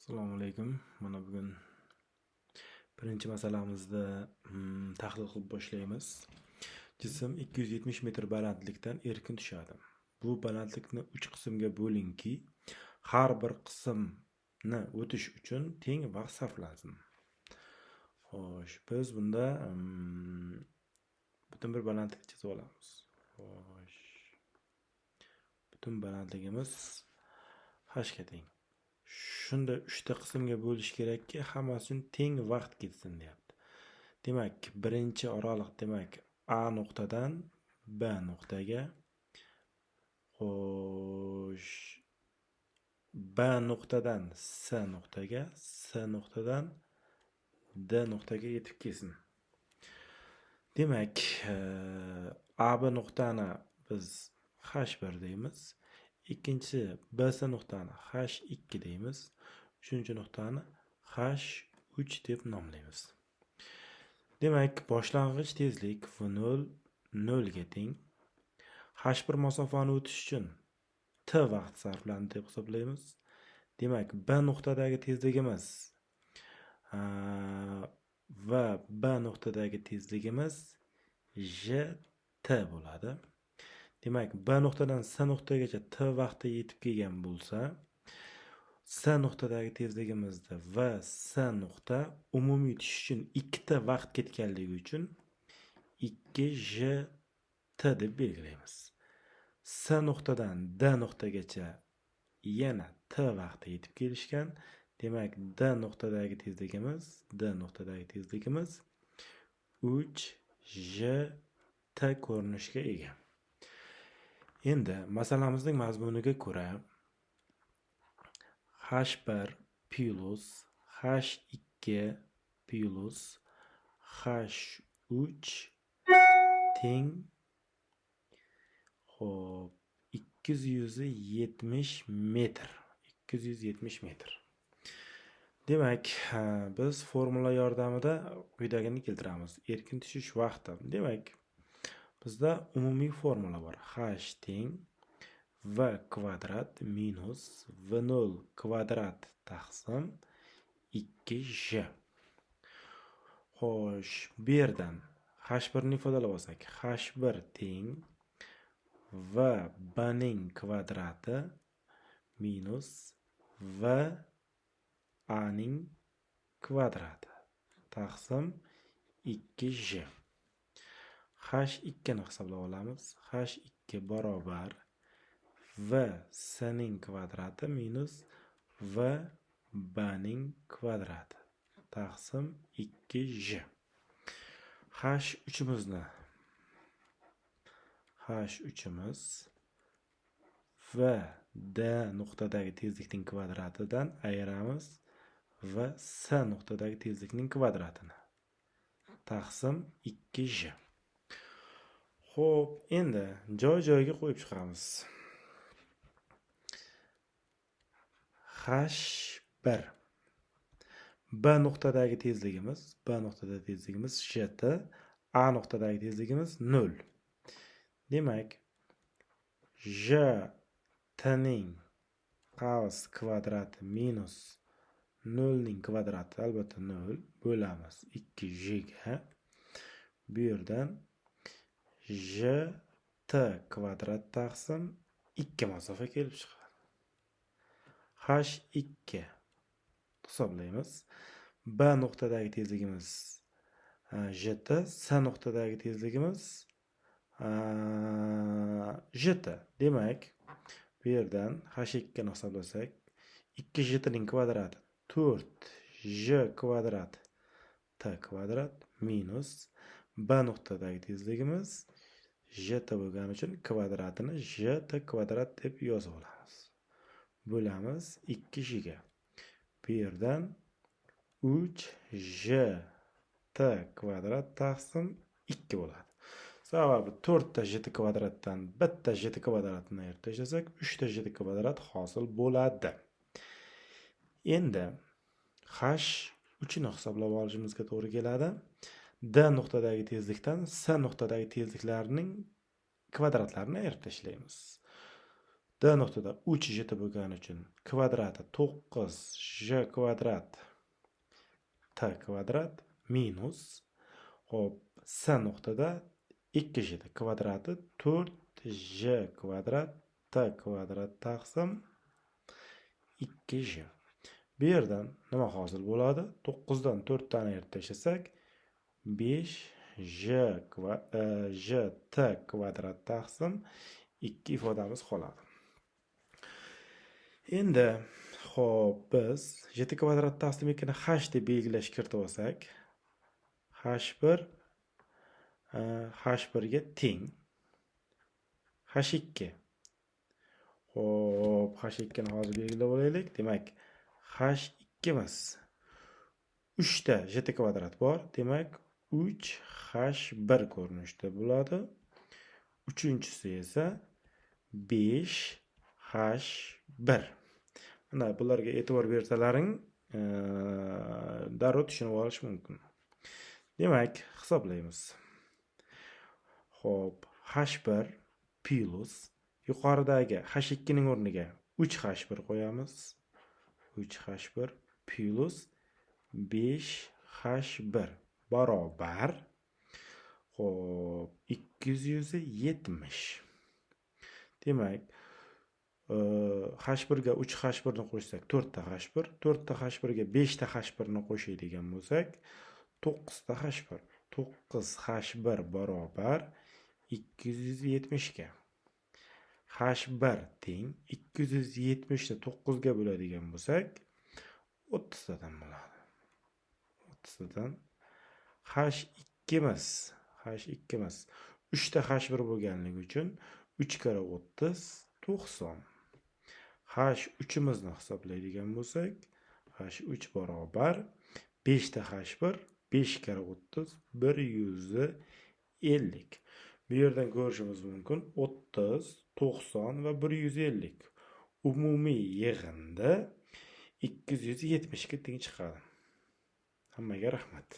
Assalomu alaykum. Mana bugun birinchi masalamizni tahlil qilib boshlaymiz. Jism 270 metr balandlikdan erkin tushadi. Bu balandlikni 3 qismga bo'lingki, har bir qismni o'tish uchun teng vaqt sarflansin. Xo'sh, biz bunda butun bir balandlikni chizib olamiz. Xo'sh. Butun balandligimiz h ga teng. Shunda 3 ta qismga bo'lish kerakki, hammasi uchun teng vaqt ketsin deyapti. Demak, birinchi oraliq, demak, A nuqtadan B nuqtaga, xo'sh, B nuqtadan S nuqtaga, S nuqtadan D nuqtaga yetib kelsin. Demak, AB nuqtani biz H1 deymiz. Ikkinchi BC nuqtani H2 deymiz. Uchinchi nuqtani H3 deb nomlaymiz. Demak, boshlang'ich tezlik V0 0 ga teng. H1 masofani o'tish uchun t vaqt sarflandi deb hisoblaymiz. Demak, B nuqtadagi tezligimiz va B nuqtadagi tezligimiz jt bo'ladi. Demak, B nuqtadan S nuqtagacha t vaqtda yetib kelgan bo'lsa, S nuqtadagi tezligimizda va S nuqta umumiy tushish uchun 2 ta vaqt ketganligi uchun 2 jt deb belgilaymiz. S nuqtadan D nuqtagacha yana t vaqtda yetib kelishgan. Demak, D nuqtadagi tezligimiz 3 jt ko'rinishga ega. Endi masalamizning mazmuniga ko'ra H1 plus H2 plus H3 teng, xo'p, 270 metr. 270 metr. Demak, biz formula yordamida quyidagini keltiramiz. Erkin tushish vaqti. Demak, bizda umumiy formula bor. H teng v kvadrat minus v0 kvadrat taqsim 2j. Xo'sh, bu yerdan h1 ni ifodalab olsak, h1 teng v b ning kvadrati minus v a ning kvadrati taqsim 2j. H2 ni hisoblab olamiz. H2 barobar v c ning kvadrati minus v b ning kvadrati taqsim 2j. H3imizni v d nuqtadagi tezlikning kvadratidan ayiramiz v c nuqtadagi tezlikning kvadratini taqsim 2j. Xo'p, endi joy-joyiga qo'yib chiqamiz. H1 B nuqtadagi tezligimiz, B nuqtadagi tezligimiz jt, A nuqtadagi tezligimiz 0. Demak, j t ning qavs kvadrati minus 0 ning kvadrati albatta 0 bo'lamiz 2j ga. Bu yerdan j t kvadrat taqsim 2 masofa kelib chiqadi. H2 hisoblaymiz. B nuqtadagi tezligimiz jt, C nuqtadagi tezligimiz jt. Demak, bu yerdan H2 ni hisoblasak, 2 jt ning kvadrati 4 j kvadrat t kvadrat minus B nuqtadagi tezligimiz jt bo'lgani uchun kvadratini jt kvadrat deb yozib olamiz. Bo'lamiz 2 j ga. Bu yerdan 3 j t kvadrat taqsim 2 bo'ladi. Sababi 4 ta jt kvadratdan bitta jt kvadratini ayirib tashlasak, 3 ta jt kvadrat hosil bo'ladi. Endi h 3 ni hisoblab olishimizga to'g'ri keladi. D nuqtadagi tezlikdan C nuqtadagi tezliklarning kvadratlarini ayirib tashlaymiz. D nuqtada 3 jt bo'lgani uchun kvadrati 9 j kvadrat t kvadrat minus, xo'p, S nuqtada 2 jt kvadrati 4 j kvadrat t kvadrat taqsim 2 j. Bu yerdan nima hosil bo'ladi? 9 dan 4 tani ayirib tashlasak, 5 j t kvadrat taqsim 2 ifodamiz qoladi. Endi, xo'p, biz jt kvadrat taqsim 2 ni h deb belgilash kiritib olsak, h1 h1 ga teng h2. Xo'p, h2 ni hozir belgilab olaylik. Demak, h2 imiz 3 ta jt kvadrat bor. Demak, 3 h1 ko'rinishda bo'ladi. Uchinchisi esa 5 h1. Mana bularga e'tibor bersalaring, darrov tushunib olish mumkin. Demak, hisoblaymiz. Xo'p, h1 plus yuqoridagi h2 ning o'rniga 3 h1 qo'yamiz. 3 h1 plus 5 h1 barobar, xo'p, 270. Demak, h1 ga 3 h1 ni qo'shsak 4 ta h1, 4 ta h1 ga 5 ta h1 ni qo'shadigan bo'lsak 9 ta h1. 9 h1 barobar 270 ga. H1 teng 270 ni 9 ga bo'ladigan bo'lsak 30 tadan bo'ladi. 30 tadan. H2 imiz, H2 imiz 3 ta H1 bo'lganligi uchun 3 karra 30, 90. H3 imizni hisoblaydigan bo'lsak, H3 barobar 5 ta H1, 5 karra 30, 150. Bu yerdan ko'rishimiz mumkin, 30, 90 va 150 umumiy yig'indi 270 ga teng chiqadi. Hammaga rahmat.